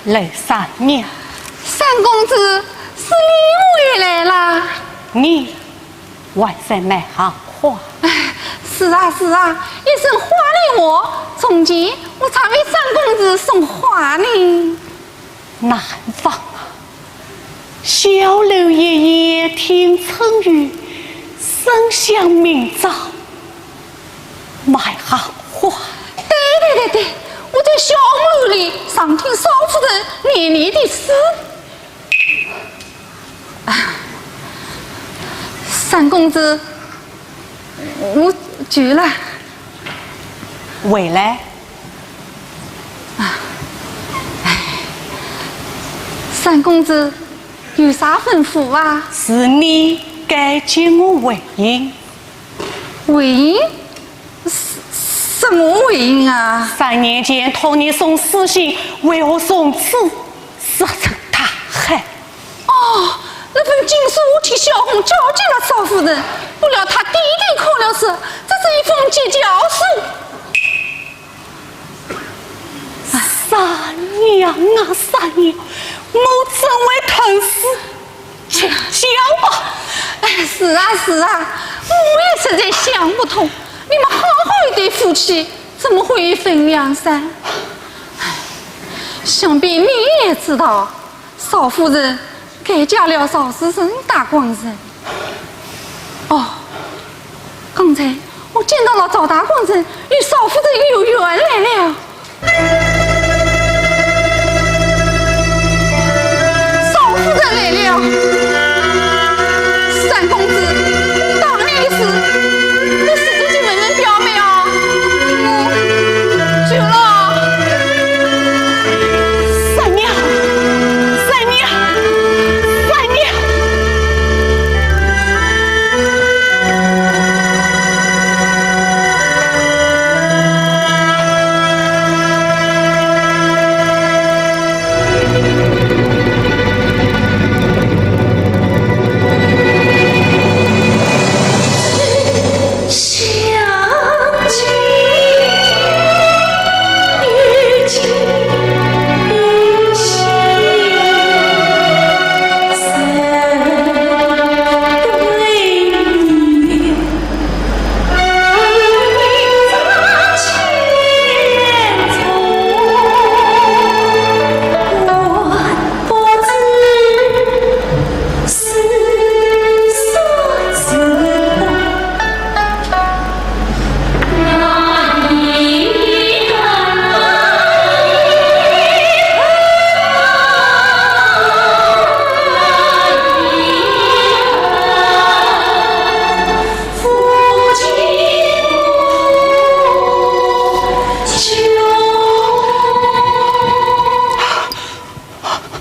刘三娘。三公子，是你回来啦？你还在卖行货？哎，是啊，是啊，一声花里话，从前我常为三公子送花呢。难忘啊！小楼一夜听春雨，深巷明朝 卖行货。对对对对，我在小红楼里常听少夫人念你的诗。啊，三公子，我去了。回来。啊，哎，三公子有啥吩咐啊？是你该给我回音。 回音？什，什么回音啊？三年前托你送书信，为何从此石沉大海？哦，那封禁书替小红交给了少夫人，不料她低低看了时，这是一封绝交书。 三娘啊，三娘，我怎会读书绝交啊？哎，是啊，是啊，我也实在想不通，你们好好一对夫妻，怎么会一分两散？哎，想必你也知道， 少夫人改嫁了赵世生大官人。哦，刚才我见到了赵大官人与少夫人有缘来了。少夫人来了，三公子，当年的事，你自己去问问表妹啊。 去了。三娘，三娘，三娘。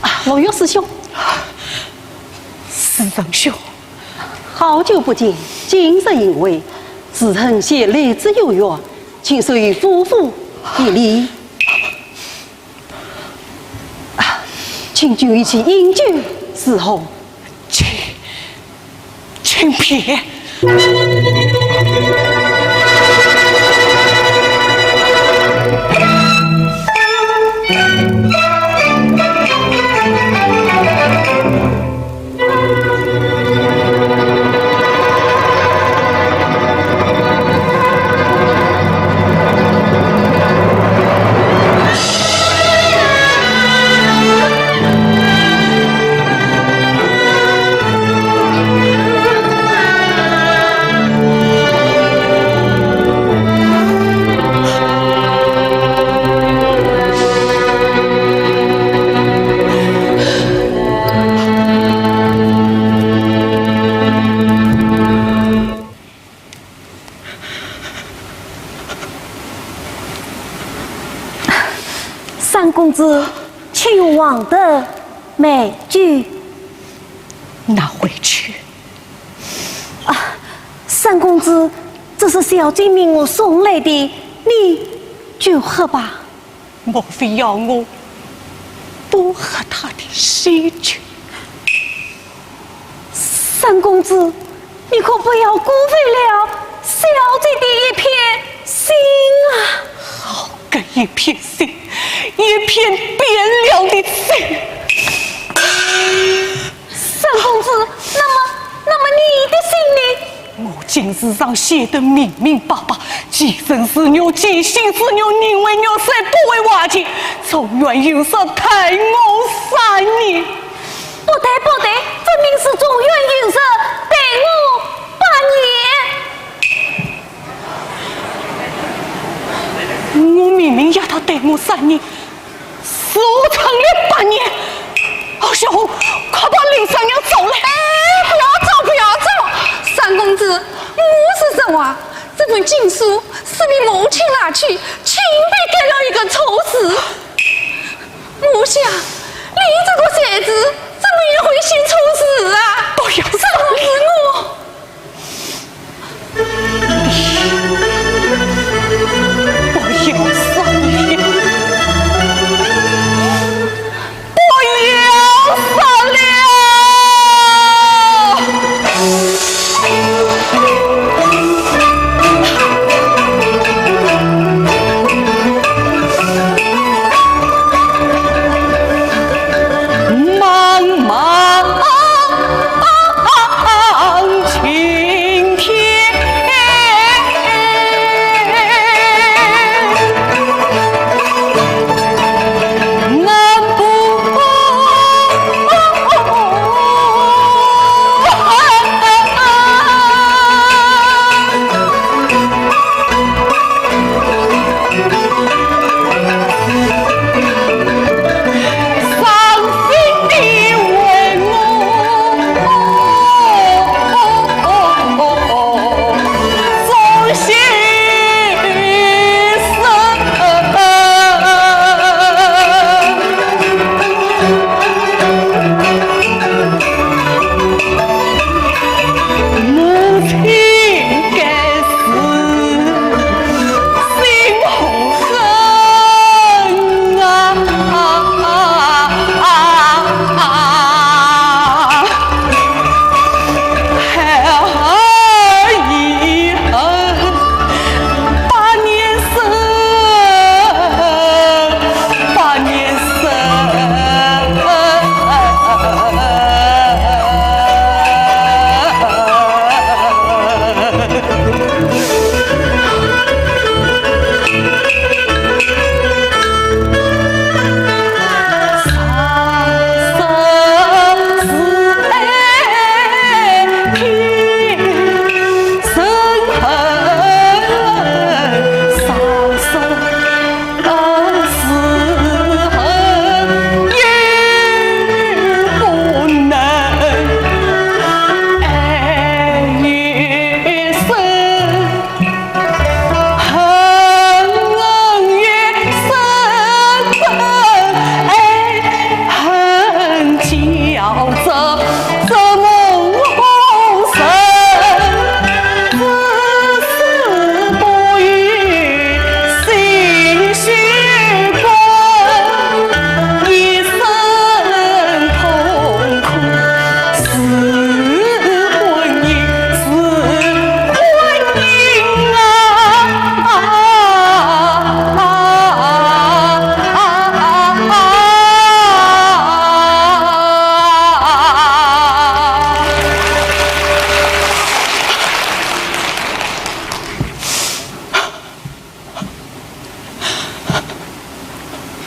啊，罗玉师兄。世生兄。好久不见，今日幸会，自恨先来之有缘，请受于夫妇一礼。 啊，请君一起饮酒，如何？请，请便。 三公子，请用黄豆买酒。拿回去。啊，三公子，这是小姐命我送来的，你就喝吧。 莫非要我多喝她的喜酒？三公子，你可不要辜负了小姐的一片心啊！好个一片心，一片变了的心。三公子，那么，那么你的心呢？我今书上写得明明白白，既生子女，既姓子女，宁为玉碎，不为瓦全，状元有失，待我三年。不得，不得，分明是状元有失，待我八年。我明明要他待我三年， 是我撑了八年。哦，小红，快把林三娘找来。哎，不要找，不要找！三公子，我是说啊，这封情书是你母亲拿去，亲笔改了一个错字。我想，你这个才子，怎么也会写错字啊？不要，三公子，我 不要杀了，不要杀了！茫茫 青天，难不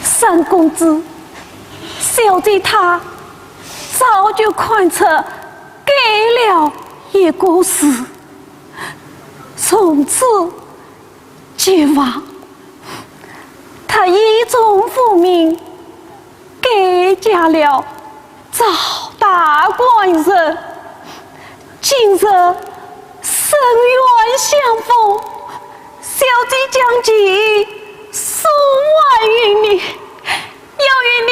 三公子，小姐她早就看出该了一个字，从此绝望。她倚重父命，改嫁了 赵大官人，今日生冤相逢，小姐将其送还于你，要与你